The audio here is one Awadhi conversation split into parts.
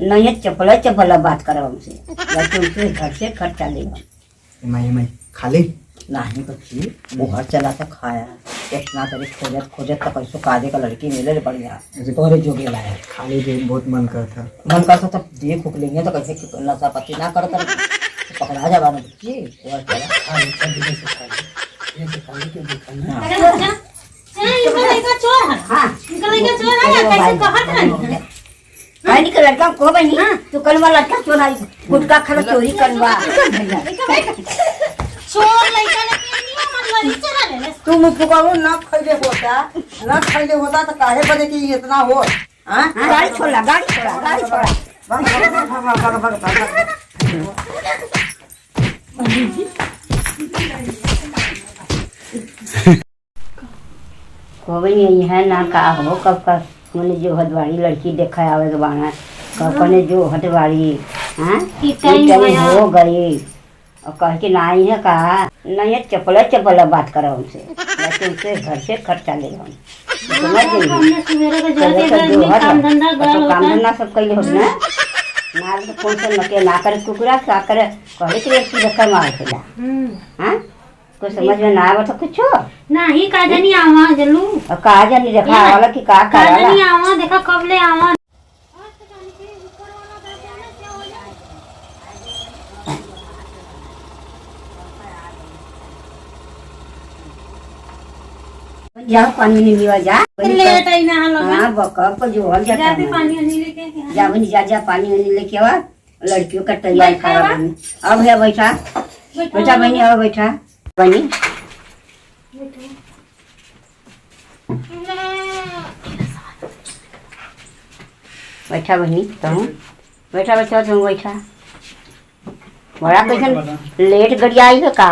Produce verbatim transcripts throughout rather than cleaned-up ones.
नहीं, ये चपला चपला बात करो हमसे, या तो उसे घर से घर चले जाओ। ए माई, ए माई, खा ले। नहीं बच्ची, वो घर चला तो खाया। इतना देर खोजत खोजत तो कैसो काजे का लड़की मिले रे बढ़िया। अरे तोहरे जोगे लाया। खा ले रे, बहुत मन करता। मन करता तब देख उख लेंगे तो कैसे कि नशा पत्ती ना करता। पकड़ा जावा ना बच्ची, वो घर चला। खा ले, खा ले, ये से खा ले। ये से खा ले, क्यों देखा ना? हाँ। चल, चल, चल, इनका लड़का चोर है। हाँ। इनका लड़का चोर है, कैसे कहत है? काहे नहीं के लड़का को बनी? हाँ। तू कल वाला लड़का चोर आई, गुटखा खाना चोरी करवा। चोर लड़का लेके नहीं, हमार लड़ी चला ले। तू मुँह फुकाओ, ना खैले होता, ना खैले होता तो काहे बदे कि इतना हो? हाँ? गाड़ी छोड़ा, गाड़ी छोड़ा, गाड़ी छोड़ा। भाग, भाग, भाग। कोई नहीं है ना का हो, कब का मने जोहत बाड़ी लड़की देखा आवे के बाना, कब कने जोहत बाड़ी, हाँ? ई ई टाइम टाइम भया। हो गई। और कह के ना आई है का? नहीं है, चपले चपले बात करो हमसे, या तो उसे घर से खर्चा ले हम। समझ गई? हमने सुबेरे के चलो जाके सब घर में जोहत काम है। धंधा और तो गल काम होता। धंधा सब कैले होत ना। ना तो फोन से नके ना करे कुकुरा, का करे, कहे के लड़की देखा मार खेला। हम्म। हाँ? कुछ समझ में ना आवत है कुछो? नाही, का जानी आवा जल्लू। अब का जानी देखा का, वाला कि का का कराला? जानी आवा, देखा कब ले आवा। जाओ पानी नहीं लिया जा। ले ताई ना लो। हाँ, बकब को जो हो जाता जाते है। पानी नहीं लेके आ। जा बनी, जा, जा पानी नहीं लेके आवा। लड़कियों का तैयार बैठा खड़ा बा। बनी। अब है बैठा। बैठा बैठा बनी, बनी। अब बैठा। बनी। बैठा बहनी, तहूँ। बैठा बच्चा, तहूँ बैठा। बड़ा कैसन लेट गड़ियाई है का?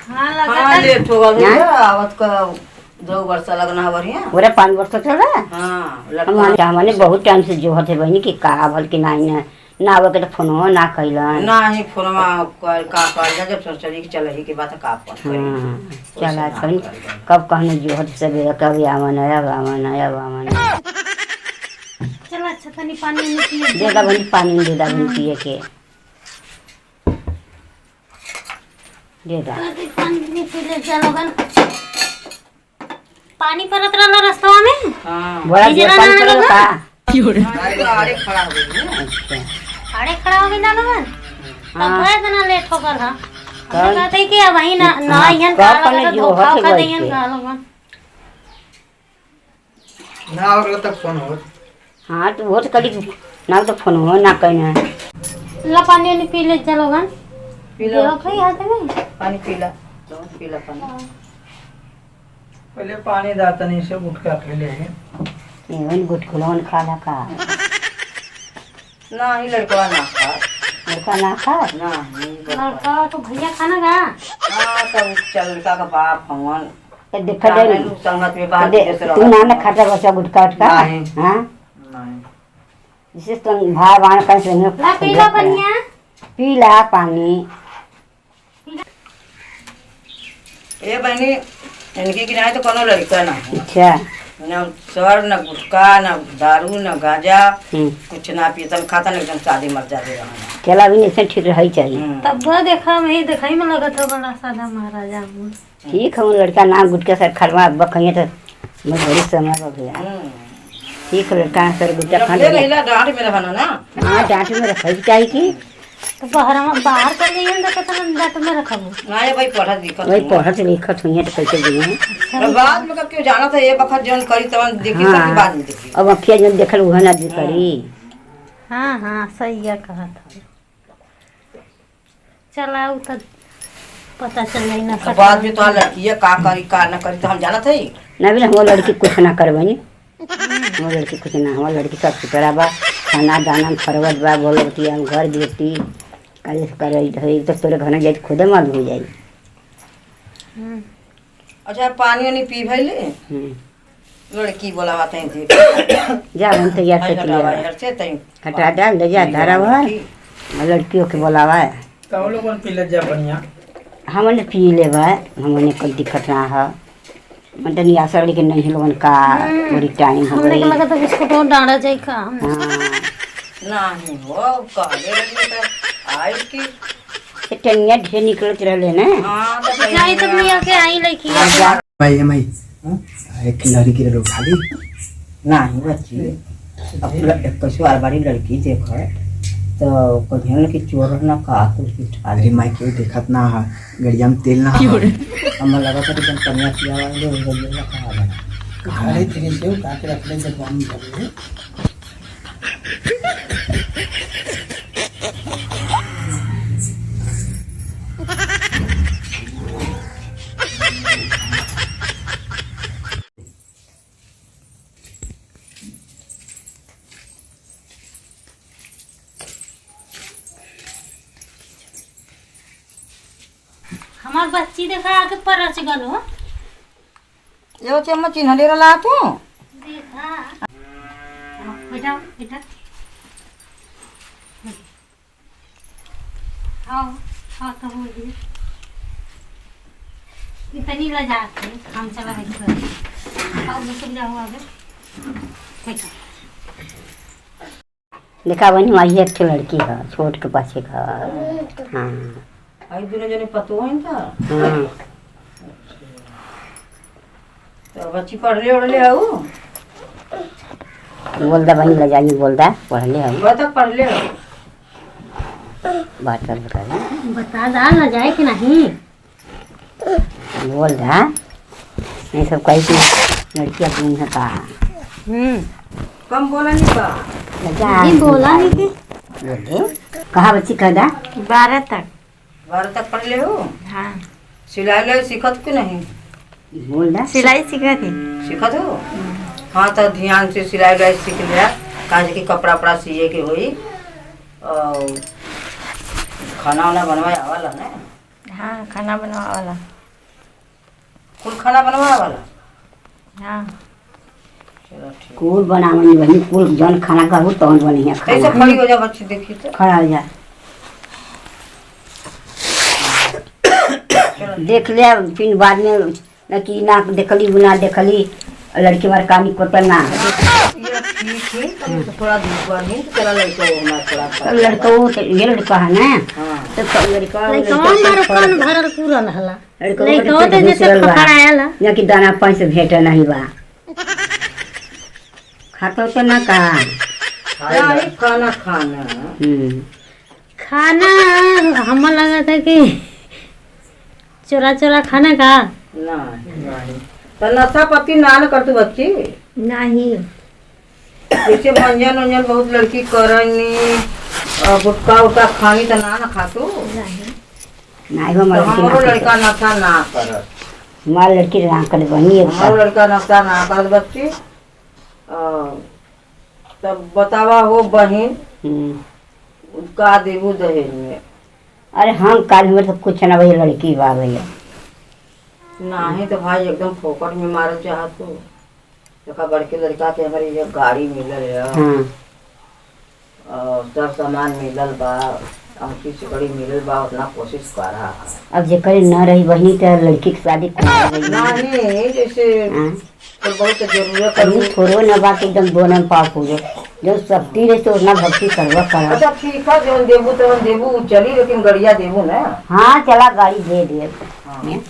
हाँ, हाँ, लेट हो गल है, आवत का दो वर्ष लगना है बढ़िया। पूरा पाँच वर्ष चल रहा है? हाँ, हम लड़का। माने, हमने बहुत टाइम से जोहत है बहनी कि का भल कि नाई ना, ना आवे के तो फोनो ना कैलन। नाही, फोनवा कर, का कर, जब ससुरी के चलही के बात का पर करी। हाँ, वैसे चला ना कहीं, कर। कब कहने जोहत से बे, कब आवन है, अब आवन है, अब आवन है। चला, अच्छा, तनी पानी नहीं पिए। दे दा बहनी, पानी दे दा बहनी हाँ। पिए के। दे दा। अरे, पानी नहीं पी ले, चलो गन। पानी परत रहला रस्तवा में? हाँ। बड़ा जोर पानी परत का? अरे, तो आड़े खड़ा हो गई है। अच्छा। आड़े खड़ा हो गई ना लोगन? तब हाँ। भय इतना लेट हो गल हा। कल हम कहते कि अब वही ना, हाँ, ना आइहन कल का अपने लोगन, जो धोखा होत उखा गई देइहन के। का लोगन। ना आवला तब फोन होत। हाँ, तो वो तो कली ना तो फोन हो, ना कहना है। ला पानी वानी पी ले चलो गन। पी लो। देवा खाई हाथ में। पानी पी ला। तो पी ला पानी। हाँ। पहले पानी दा तनी से गुटखा खैले है। ये वन गुटखुलवन खाला का? ना, ही लड़का ना खा। लड़का ना खा? ना, ही लड़का। लड़का तो भैया खाना का? हाँ, तो चल लड़का का बाप हवन। ए, देखा जाए जाने ना। लू संगत में बाहर तो दे, विदेश तू रहत ना, ना हूँ। खाता बचा गुटखा उटखा? नहीं। हाँ? नहीं। जिसे तुम भाई बहन कहीं से नहीं ला, पी ला पनिया। पी ला पानी। ए बहनी, इनके किनारे तो कोनो लड़का ना हो। अच्छा। ना सर, ना गुटखा, ना दारू, ना गांजा, हम्म। कुछ ना पीतन, खातन, एकदम सादी मर्दा दे रहन। चला, अभी ऐसे ठीक रही चाहिए। हम्म। तब वो देखा, वही देखा ही में लगत हो बड़ा सादा महाराजा हूँ। ठीक है, वो लड़का ना गुटखा सर खरवा बखइया तो मैं बड़ी समय हो गया। हम्म। ठीक है, लड़का सर गुटखा जब खा ले लिया। गईला डांट में रहना ना। हाँ, डांट में रखे के चाहिए कि। तो बहरवा, बाहर कर लिए तो कितना डांट में रखबो। ना, ये भाई पढ़त लिखत वही हुआ। पढ़त लिखत हुई है तो कैसे दिए हैं? अच्छा। तो बाद में कब क्यों जाना था, ये बखत जौन करी तवन देखी, हाँ। सबके बाद में देखी। अब अखिया जौन देखल उहे ना जी हाँ। करी। हाँ, हाँ, सही है कहत हो। चला, उ त पता चल जाई ना तो बाद में तो लड़किया का करी, का ना करी, तो हम जानत हई। ना भी ना, हमार लड़की कुछ ना करबनी। हमार लड़की कुछ ना, हमार लड़की सब सुथरा बा, खाना दाना में फरवत बा, बोलबती हम घर देती, काहे से करे है, तो तोरे घर जाई, खुदे मालूम हो जाई। हम्म। अच्छा, पानी वानी पी भइले? हम्म। लड़की बोलावा तई देख। जा, हम तैयार हाय कर हटावा, लिया। हर से तई। हटा दे, ले जा, हम्म, धारा भर। लड़की। और लड़कियों के बोलावा है। तो हम लोगन पी ले जा बढ़िया। हमने पी लेबा, हमने कोई दिक्कत ना है। हम तनी आशा लेकिन नहीं लोगन का हम्म। बड़ी टाइम हो हमने गई। के लगा तो बिस्कुट और डांडा जाई का हम। हाँ। नाही हो, कहले रही तो आई कि ये टनिया ढेर निकलत रहले ना। हाँ, तो जाई तो मियाँ के आई लइकी। भाई, भाई, हाँ? एक लड़की रे उठा ली। नाही बच्ची, अब ल-, एक कैसे बार बारी लड़की देख, तो कहियन कि चोर ना का कुछ उठा अरे ले। माई, केहू देखत ना है, गड़िया में तेल ना है। हमें लगा था कि तुम कन्या पिया वाले हो, गड़िया में कहाँ बना? अरे तेरे से उठा के रख ले, जब हम निकल गए। हमार बच्ची देखा आके परच गल हो। एगो चम्मच चिन्हले रहला तू। देखा। बैठा, बैठा। आओ, आओ तो हो गई। इतनी लजात है, हम चला है घर। आओ, बैठ जाओ आगे। बैठो। देखा बहिनी, वही एक ठे लड़की है, छोट के पाछे का। हाँ। आई दुनो जने पतोह हैं का? हाँ। तो बच्ची पढ़ले ओढ़ले हऊ? बोल दा बहिनी, लजाई बोल दा, पढ़ले हऊ? बता पढ़ले हऊ? बात कर, बता दे। बता दा, लजाए के नहीं। बोल दा, ये सब कही कि लड़कियाँ दूर है का? हम्म। कम बोला नहीं का? लजा नहीं बोला नहीं कि? बोल दे। कहाँ बच्ची कह दा? बारह तक। बारह तक पढ़ले हो? हाँ। सिलाई उलाई सीखत कि नहीं? बोल दा। सिलाई सीखत ही। सीखत हो? हाँ, तो ध्यान से सिलाई उलाई सीख लिया, काहे कि कपड़ा उपड़ा सिए के होई। और खाना वाना बनवाए आवाला ना? हाँ, खाना बनवावाला। कुल खाना बनवावाला? हाँ। चलो ठीक। कुल बनावन बहिनी, कुल जौन खाना कहू तौन बनिया खाना। ऐसे खड़ी हो जा बच्ची, देखी तो। खड़ा हो जा। चलो। देख ले, फिर बाद में न कि ना देखली, ना देखली, लड़की मार कानी कोतल ना। ये ठीक है, तब तो थोड़ा दूर पर ही, तो तेरा लड़का वो हमारा थोड़ा सा तब लड़का वो तो ये लड़का है ना? हाँ। तो सब लड़का, लड़का लड़का हमारो थोड़ा कान भरल पूरल हला। लड़का लड़का वो तो तो जैसे घुसरल बा। पकड़ायल है। या कि दाना पानी से भेंट नहीं बा। खातो तो ना का? खाए ला। नहीं, खाना खाना। हम्म। खाना, हमें लगा था कि चोरा चोरा खाना का? नहीं, नहीं। तो नशा पत्ती ना न कर तू बच्ची? नहीं। जैसे मंजन उंजन बहुत लड़की करनी, और गुटखा उटखा खानी तो ना न खा तू? नहीं। नहीं, वो तो हमारे लड़की ना हमारो करत। लड़का नशा ना करत। हमार लड़की ना करत बहिनी, एक हमारो बार। लड़का नशा ना करत बच्ची। आ, तब बतावा हो बहिन, हम्म। का देबू दहेज में? अरे हम काल में तो कुछ ना भैया, लड़की बा भैया। नाही तो भाई एकदम फोकट में मारल चाहत हो। देखा बड़के लड़का के हमारे ये गाड़ी मिलल है। हाँ। और सब सामान मिलल बा, औंठी सिकड़ी मिलल बा, उतना कोशिश करा। अब जेकरे न रही बहिनी, त लड़की के शादी कुमार रही। नाही, जैसे हाँ। तो बहुत जरूरत है। अभी थोड़ो न बा कि एकदम दोनों पाप हो जाए। जो शक्ति रहे तो उतना भक्ति करवा करा। अच्छा ठीक है, जौन देबू तौन देबू, उ चली, लेकिन गड़िया देबू ना। हाँ, चला गाड़ी दे दे। हाँ। हैं?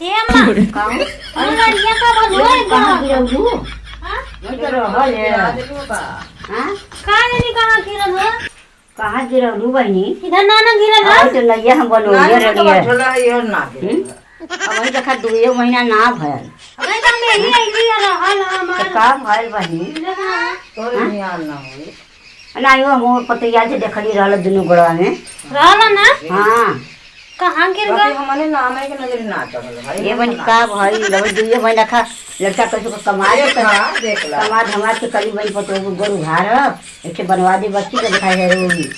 ए अम्मा, का हो? अरे लड़िया का भल होए कहाँ बा? गिरौलू? हाँ? वही तो रहल है। हाँ? का जानी कहाँ गिरल हो? कहाँ गिरौलू बहिनी? इधर ना ना गिरल हो? अरे तो नैया हम बनौले ना, ना, रहली है। झोला है, इधर ना गिरल। हम्म? अब वही देखा दुइयो महीना ना भयल। अबे तो हम यही अइली है, रहल है हमार। तो का भयल बहिनी? इधर ना। तोरे हाँ? ध्यान ना होई। नाही, वो मोर पतैया से देखली रहल दुनू गोड़वा में। रहल ना? हाँ। कहाँ गिर बाकी गल? हमने नाम है कि नजर ना चढ़ल भाई, ये हम बन ना का भाई, लगे दुइये बन रखा, लड़का कैसे को कमा के देखा, देख ला। कमा धमा के करी बन पतो गोरू घर, एक बनवा दे बच्ची के दिखाई है रोगी।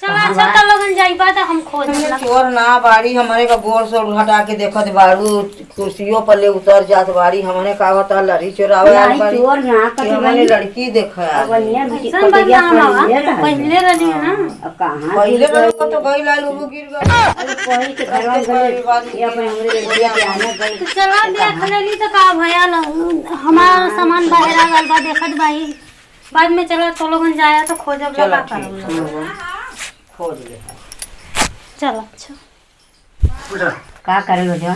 चला, कहाँ अच्छा, बा? तो लोगन जाइबा तो हम खोज हमने लेला। चोर ना बाड़ी, हमारे का गोड़ से हटा के देखत बाड़ू। कुर्सियों पर ले उतर जात बाड़ी, हमने का बता लड़ी चोरावे आइल नाही, बाड़ी चोर ना, कि कथी हमने बानी? लड़की देखा अब आइल। बढ़िया बिटिया ऐसन पतैया बदनाम पहले आवा, ले रहा है। पहले रहली है ना। हाँ। अब कहाँ पहले गिर रहल गई? तो गई लाल वो गिर गई। अरे कोई के घरवा अब गई, कोई बात ये अपने नहीं। हमरे लड़किया के आने गई। तो चला तो देख कहाँ? लेली तो का भया न, हमार हाँ। सामान बाहर आ गल बा, देखत बाई। बाद में चला, तो लोगन जाया तो खोजब चला, लगा ठीक। करब। खोज ले। चला, अच्छा। का करे हो जो?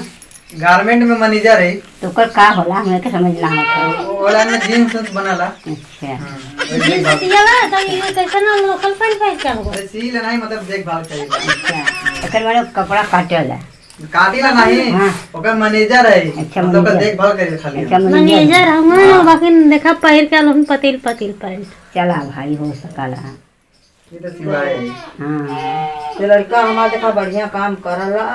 गारमेंट में मैनेजर है। तो ओकर का होला, हमरे के समझ ना आवत है। वो वाला में जींस उन्स बनाला। अच्छा। हम्म, वही जींस देखभाल। सियाला, तो ये कैसे ना लोकल पैंट पहन के आऊंगा? अरे सी लेना ही, मतलब देखभाल चाहिए। अच्छा, एकर माने कपड़ा काटेला। काटेला नहीं, हाँ। ओकर मैनेजर है। अच्छा, मतलब ओकर मैनेजर। देखभाल करे खाली। अच्छा, मैनेजर। मैनेजर हम हाँ। बाकी देखा पहिर के आलम पतिल पतिल पैंट। चला भाई, हो सकला। ये तो सिवाय है। हाँ। ये लड़का हमार देखा बढ़िया काम करला।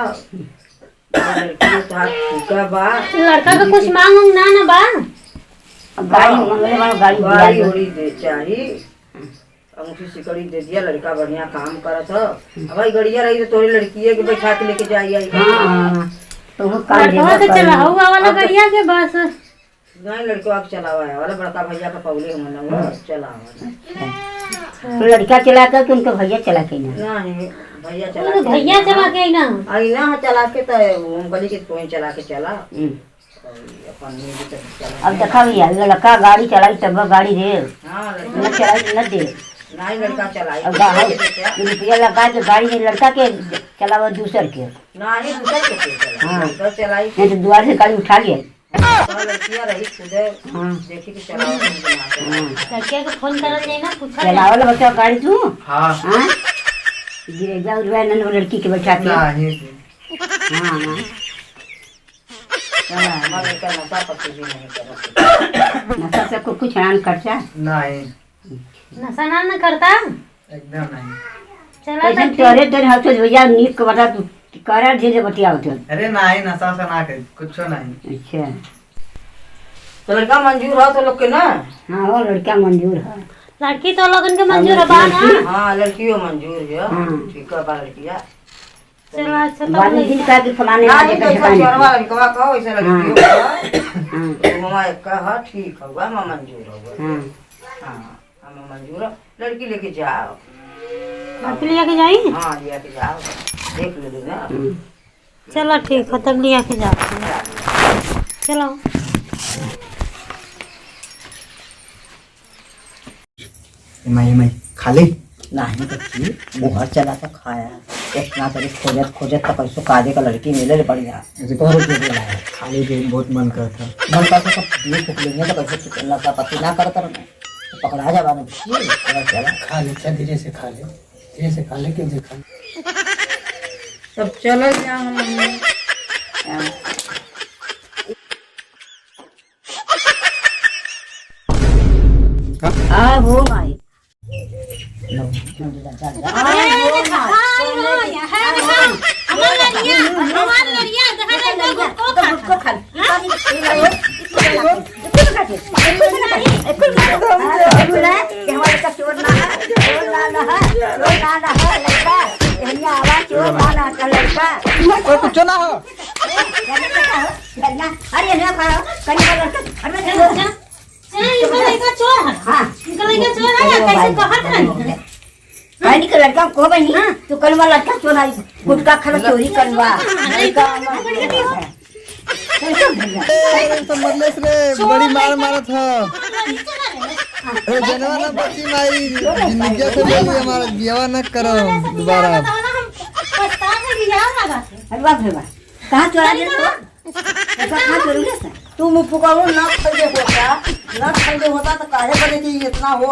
ये लड़की के साथ फूका बा। लड़का के कुछ मांग उंग ना ना बा? अब गाड़ी हाँ। मंगले बा, गाड़ी गाड़ी दिया उड़ी दे चाही। अंगूठी सिकड़ी दे दिया, लड़का बढ़िया काम करत ह। अब भाई गड़िया रही तो तोरे लड़किए के बैठा के लेके जाई आई। हाँ, हाँ। तो वो काम लड़कवा देबा के करी। चलाऊ वाला अब गड़िया के बस। नहीं, लड़कवा के चलावा है वाला बड़का भैया का पौले हम ना वो हाँ। चलावा। तो लड़का चला के कि उनके भैया चला के ना? नहीं, भैया चला उनके के भैया ना। चला के ना। आई ना चला के तो हम गली के कोई चला के चला। हम्म। और अपन म्यूजिक चला अब के देखा भैया, लड़का गाड़ी चलाई तब गाड़ी दे। हाँ, लड़का न चलाई न दे। नहीं, लड़का चलाई। अब गाहक रुपया लगा के गाड़ी दे, लड़का के चलावा दूसर के। नहीं, दूसर के के चला। हाँ। लड़का चलाई। नहीं तो दुआर से गाड़ी उठा लिया। तो लड़कियाँ रही खुदे हाँ। देखी कि चलाओ, हम बना के। हाँ। लड़किया के फोन करल जाई ना, पूछल जाई। चलावल बच्चा गाड़ी तू? हाँ। हाँ? गिरेजा उरवा नन वो लड़की के बैठा के। नहीं। हाँ, हाँ। चला। हमारे का नशा पत्ती भी नहीं करत। नशा से को-, कुछ नान करता? नहीं। नशा ना न करता? एकदम नहीं। चला कैसे तब ठीक। तोरे तोरे हाथ से भैया नीक के बता तू करा धीरे बतियाओ तो। अरे नहीं, नशा से ना कर, कुछ नहीं। अच्छा। तो लड़का मंजूर हो तो लोग के ना? हाँ, वो लड़का मंजूर है। लड़की तो लोगन के मंजूर है, बा ना? लड़की? हाँ, लड़कियों मंजूर है। हाँ। ठीक है, बा लड़किया। चला, अच्छा, तब वाली नहीं। दिन का कि फलाने ना, वाले नहीं, का जैसे ठिकाने चोरवा पे। लड़कवा कहो, वैसे हाँ। लड़कियों का। हाँ। तो ममा एक का, हाँ, ठीक होगा, ममा मंजूर होगा। हाँ। हाँ, हमें मंजूर है। लड़की लेके जाओ। लड़की लेके जाई? हाँ, लेके जाओ। देख ले ना। हम्म। चला, ठीक है, तब लेके जाओ। चलो। एमा, एमा, खा ले। नाही बच्ची, मुहर चला तो खाया। इतना तरी खोजत, खोजत तो कैसो काजे का लड़की मिले रे बढ़िया। अरे, बहुत दे दे ला, खा ले दे, बहुत मन करता। मन करता तो ये फूक लेंगे तो कैसे तू नशा पत्ती ना करता रहना। तो पकड़ा जावा ना बच्ची, चला, चला। खा ले, अच्छा, धीरे से खा ले, धीरे से खा ले, क्यों से खा ले। तब चलो जा हम। हाँ। आ हो माई। आ हो माई। हमार लड़िया, हमार लड़िया, देखा जाए तो गुटको खा। गुटको खा। कुछ ना, कुछ ना, कुछ ना। ए, कुल ना, ए, कुल ना। ए, कुल ना, कि हमार लड़का चोर ना है, चोर ना, ना है, चोर ना, ना है, लड़का। यहाँ आवा, चोर ना, ना, का लड़का। और कुछ ना हो। ए, लड़का का हो? लड़का, अरे, ना खाओ, कहीं का लड़का, अरे, चोर। चल, इनका लड़का चोर है। हाँ। इनका लड़का चोर है, या कैसे कहत है? कहनी के लड़का को बनी, हाँ। तू कल वाला लड़का चोर आई, गुटखा खाना चोरी करवा। हाँ, लड़का लड़का हमारा चोर है। कैसे भैया? ए, तो मतलब रे, बड़ी मार मारत ह। अरे, जनवा ना बची माई, जिंदगी से बोली हमारा बियाह न करो दोबारा। पछता के बियाह लगा। अरे बाप रे बाप, कहाँ चोरा दे तो? ऐसा कहाँ चोरी है सर? तू मुँह फुकाऊ ना खरीदे होता, ना खरीदे होता तो काहे बने कि इतना हो?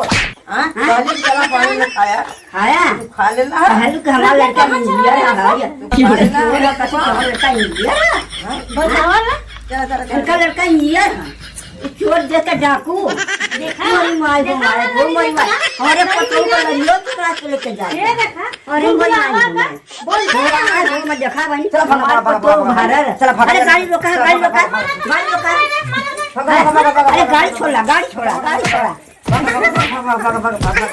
हाँ? हाँ? पहले भी चला पानी में खाया। खाया? तू खा लेना। पहलू के हमारा लड़का इंडिया रहा है। तू खा लेना। वो लोग कैसे हमारा लड़का इंडिया रहा? हाँ? बताओ ना। चला, चला, चला। उनका लड़का इंडिया रहा। चोर देख के डाकू। देखा? मोरी माई, देखा? मोरी माई। हमारे पतोह को लड़ियो तो रात को लेके जाए। ये देखा? अरे, बोल ना, बोल ना। बोल, बोल ना, बोल ना, देखा बहिनी, चला, भागा, हमारे भागा, पतोह भागा, भागा। उघारल। चला, भागा, अरे, चला। गाड़ी रोका, चला, गाड़ी भागा, रोका, भागा, भागा। गाड़ी रोका। भागा, भागा, भागा, भागा, भागा। अरे, गाड़ी छोड़ा, गाड़ी छोड़ा। भागा, भागा, भागा, भागा, भागा।